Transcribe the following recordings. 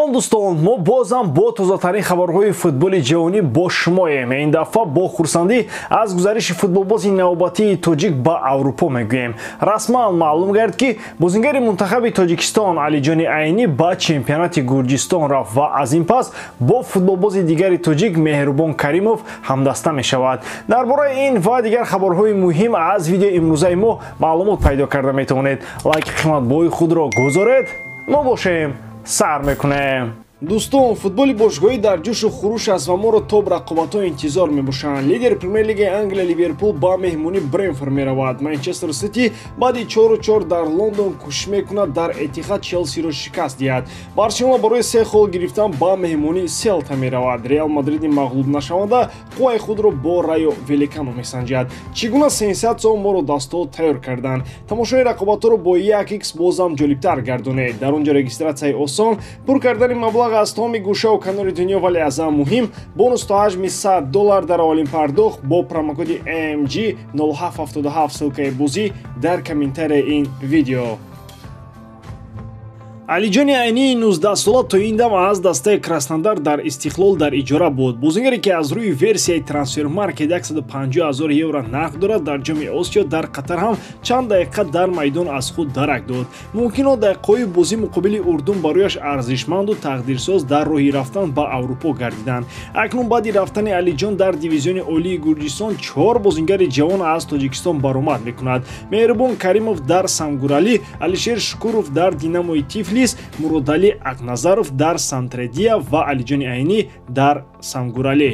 Салом дӯстон, мо бозам бо тозатарин хабарҳои футболи ҷаҳонӣ бо шумоем. Ин дафъа бо хурсандӣ аз гузариши футболбози навбатии тоҷик ба Аврупо мегӯем. Расман маълум гардид, ки бозингари мунтахаби Тоҷикистон Алиҷони Айнӣ ба чемпионати Гурҷистон рафт ва аз ин пас бо футболбози дигари тоҷик Меҳрубон Каримов ҳамдаста мешавад. Дар бораи ин ва дигар хабарҳои муҳим аз видеои имрӯзаи мо маълумот пайдо карда метавонед. Лайки қиматбоҳои худро гузоред, мо бошем сар мекунем. Дӯстон, футболи бошгоҳӣ дар ҷӯшу хуруш аст ва моро топ рақобатҳо интизор мебошанд. Лидери Премер-лигаи Англия Ливерпул ба меҳмонӣ Бренфорд меравад. Манчестер Сити баъди 4-4 дар Лондон кӯшиш мекунад дар Этихад Челсиро шикаст диҳад. Барселона барои се хол гирифтан ба меҳмонӣ Селта меравад. Реал Мадриди мағлуб нашаванда қувваи худро бо Райо Великано месанҷад. Чӣ гуна сенсатсияҳо моро дастҳо тайёр карданд? Тамошои рақобатҳоро бо 1x бозам ҷолибтар гардонед. Дар он ҷо регистратсияи осон, пур кардани маблағ аз томи гӯшаву канори дунё, вале аз ҳама муҳим бонус то ҳаҷми $100 дар аввалин пардохт бо промокоди MG 0777. Ссылкаи бозӣ дар комментарияи ин видео. Алиҷони Айнии 19-сола то ин дам аз дастаи Краснодар дар Истиқлол дар иҷора буд. Бозингаре, ки аз рӯи версияи Трансфермаркет 150 000 евро нарх дорад, дар Ҷоми Осиё дар Қатар ҳам чанд дақиқа дар майдон аз худ дарак дод. Мумкин он дақиқаҳои бозӣ муқобили Урдун барояш арзишманду тақдирсоз дар роҳи рафтан ба Аврупо гардиданд. Акнун баъди рафтани Алиҷон дар дивизиони олии Гурҷистон чор бозингари ҷавон аз Тоҷикистон баромад мекунад: Меҳрубон Каримов дар Самгуралӣ, Алишер Шукуров дар Динамои Тифлис, Муродалӣ Ақназаров дар Сантредия ва Алиҷони Айнӣ дар Самгуралӣ.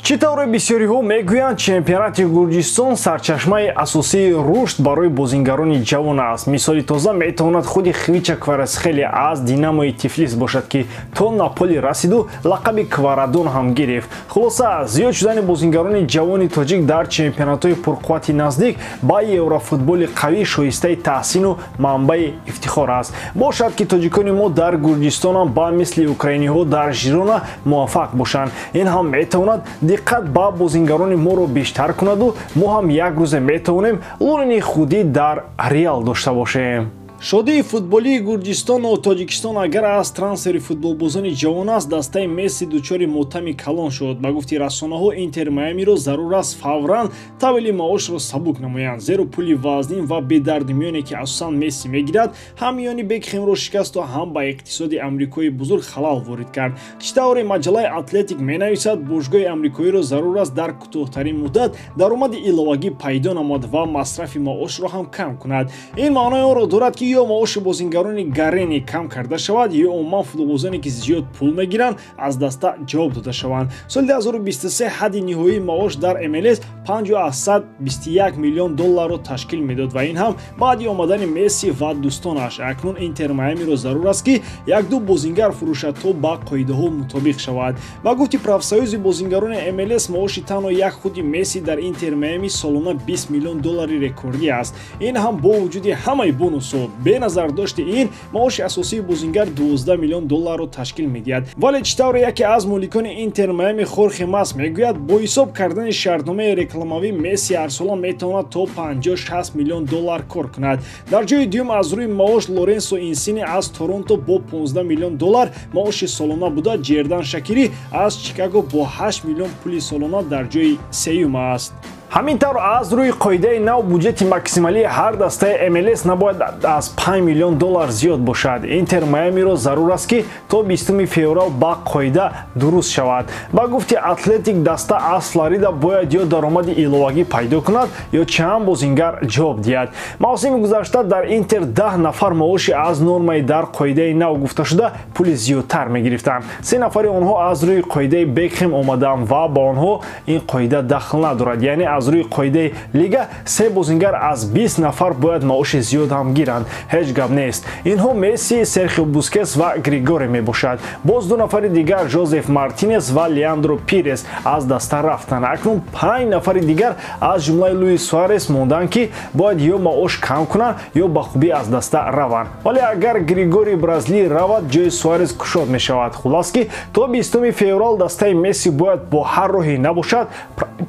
Чӣ тавре бисёриҳо мегӯянд, чемпионати Гурҷистон сарчашмаи асосии рушд барои бозингарони ҷавон аст. Мисоли тоза метавонад худи Хвича Кварацхелия аз Динамои Тифлис бошад, ки то Наполи расиду лақаби Кварадон ҳам гирифт. Хулоса, зиёд шудани бозингарони ҷавони тоҷик дар чемпионатҳои пурқуввати наздик ба еврофутболи қавӣ шоистаи таҳсину манбаи ифтихор аст. Бошад, ки тоҷикони мо дар Гурҷистонам ба мисли украиниҳо дар Жирона муваффақ бошанд. Ин ҳам метавонад диққат ба бозингарони моро бештар кунаду мо ҳам як рӯзе метавонем Лунини худӣ дар Реал дошта бошем. Шодии футболии Гурҷистону Тоҷикистон агар аз трансфери футболбозони ҷавон аст, дастаи Месси дучори мотами калон шуд. Ба гуфти расонаҳо, Интер Майамиро зарур аст фавран тавили маошро сабук намоянд, зеро пули вазнин ва бедарди миёне, ки асосан Месси мегирад, ҳам миёни Бекхемро шикасту ҳам ба иқтисоди амрикои бузург халал ворид кард. Чӣ тавре маҷаллаи Атлетик менависад, бошгоҳи амрикоиро зарур аст дар кӯтоҳтарин муддат даромади иловагӣ пайдо намояд ва масрафи маошро ҳам кам кунад. Ин маънои онро дорад, ки ё маоши бозингарони Гарени кам карда шавад, ё умуман футболбозоне, ки зиёд пул мегиранд, аз даста ҷавоб дода шаванд. Соли 2023 ҳадди ниҳоии маош дар МЛС 5,21 миллион долларро ташкил медод ва ин ҳам баъди омадани Месси ва дӯстонаш. Акнун Интер Майамиро зарур аст, ки як-ду бозингар фурӯшад, то ба қоидаҳо мутобиқ шавад. Ба гуфти профсоюзи бозингарони МЛС, маоши танҳо як худи Месси дар Интер Майами солона 20 миллион доллари рекордӣ аст, ин ҳам бо вуҷуди ҳамаи бонусҳо. Беназардошти ин, маоши асосии бозингар 12 миллион долларро ташкил медиҳад. Вале чӣ тавре яке аз моликони Интер Майами Хорхе Мас мегӯяд, бо ҳисоб кардани шартномаи рекламавӣ Месси ҳарсола метавонад то 50-60 миллион доллар кор кунад. Дар ҷои дуюм аз рӯи маош Лоренсо Инсини аз Торонто бо 15 миллион доллар маоши солона буда, Ҷердан Шакирӣ аз Чикаго бо 8 миллион пули солона дар ҷои сеюм аст. Ҳамин тавр, аз рӯи қоидаи нав буҷети максималии ҳар дастаи МЛС набояд аз 5 миллион доллар зиёд бошад. Интер Майамиро зарур аст, ки то 20 феврал ба қоида дуруст шавад. Ба гуфти Атлетик, даста аз Флорида бояд ё даромади иловагӣ пайдо кунад, ё чанд бозингар ҷавоб диҳад. Мавсими гузашта дар Интер 10 нафар маоши аз нормаи дар қоидаи нав гуфташуда пули зиёдтар мегирифтанд. Се нафари онҳо аз рӯи қоидаи Бекхем омаданд ва ба онҳо ин қоида дахл надорад, яъне аз рӯи қоидаи лига се бозингар аз 20 нафар бояд маоши зиёд ҳам гиранд. Ҳеҷ гап нест, инҳо Месси, Серхио Бускес ва Григоре мебошад. Боз ду нафари дигар, Жозеф Мартинес ва Леандро Пирес, аз даста рафтанд. Акнун панҷ нафари дигар, аз ҷумлаи Луис Суарес, монданд, ки бояд ё маош кам кунанд, ё ба хубӣ аз даста раванд. Вале агар Григори бразилӣ равад, ҷои Суарес кушод мешавад. Хулас, ки то 20 феврал дастаи Месси бояд бо ҳар роҳе набошад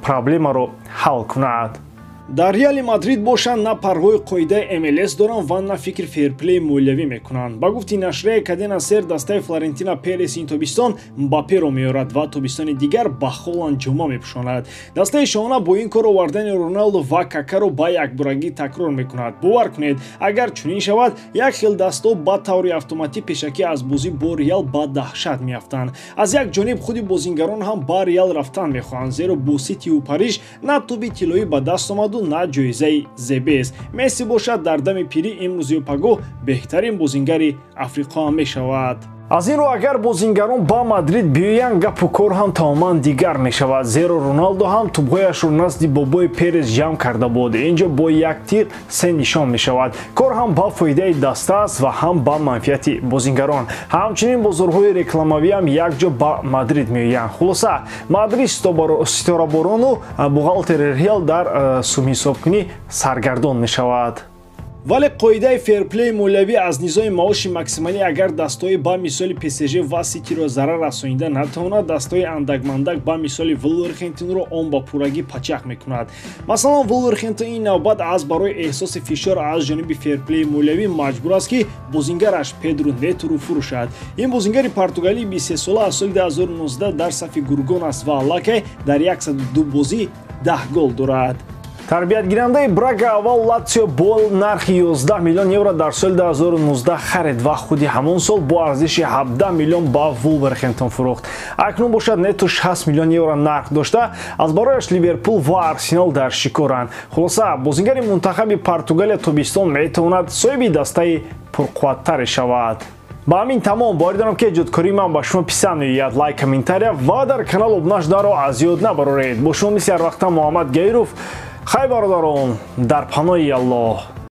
проблемаро ҳал кунад. Дар Реали Мадрид бошанд на парвои қоидаи МЛС доранд ва на фикри ферплеи молиявӣ мекунанд. Ба гуфти нашрияи Кадена Сер, дастаи Флорентина Перес ин тобистон Мбапперо меорад ва тобистони дигар ба Холанд ҷома мепӯшонад. Дастаи шоҳона бо ин кор овардани Роналдо ва Какаро ба якборагӣ такрор мекунад. Бовар кунед, агар чунин шавад, як хел дастҳо ба таври автоматӣ пешакӣ аз бозӣ бо Реал ба даҳшат меафтанд. Аз як ҷониб худи бозингарон ҳам ба Реал рафтан мехоҳанд, зеро бо Ситиву Париж на тӯби тиллоӣ ба даст омаду на ҷоизаи зебест. Месси бошад дар дами пирӣ имрӯз ё пагоҳ беҳтарин бозингари Африқо ҳам мешавад. Аз ин рӯ агар бозингарон ба Мадрид биёянд, гапу кор ҳам тамоман дигар мешавад, зеро Роналдо ҳам тӯбҳояшро назди бобои Перес ҷамъ карда буд. Инҷо бо як тир се нишон мешавад. Кор ҳам ба фоидаи даста аст ва ҳам ба манфиати бозингарон. Ҳамчунин бозорҳои рекламавӣ ҳам якҷо ба Мадрид меоянд. Хулоса, Мадрид ситораборону бухгалтери Реал дар сумҳисобкунӣ саргардон мешавад. Вале қоидаи ферплеи молиявӣ аз низоми маоши максималӣ агар дастҳои ба мисоли ПСЖ ва Ситиро зарар расонида натавонад, дастҳои андакмандак ба мисоли Вулверхэмптонро он ба пуррагӣ пачақ мекунад. Масалан, Вулверхэмптон ин навбат аз барои эҳсоси фишор аз ҷониби ферплеи молиявӣ маҷбур аст, ки бозингараш Педру Неторо фурӯшад. Ин бозингари португалии 23сола аз соли 2019 дар сафи гургон аст ва аллакай дар 102 бозӣ 10 гол дорад. Тарбиятгирандаи Брага аввал Латсио бо нархи 11 миллион евро дар соли 2019 харид ва худи ҳамон сол бо арзиши 17 миллион ба Вулверхэмптон фурӯхт. Акнун бошад Нето 60 миллион евро нарх дошта, аз барояш Ливерпул ва Арсенал дар шикоранд. Хулоса, бозингари мунтахаби Португалия тобистон метавонад соҳиби дастаи пурқувваттаре шавад. Ба ҳамин тамом. Боварӣ дорам, ки эҷодкории ман ба шумо писанд меояд. Лайк, комментария ва дар канал обуна шуданро аз ёд набароред. Бо шумо мисли ҳар вақта Муҳаммад Гаиров. Хай бародарон, дар паноҳи Аллоҳ.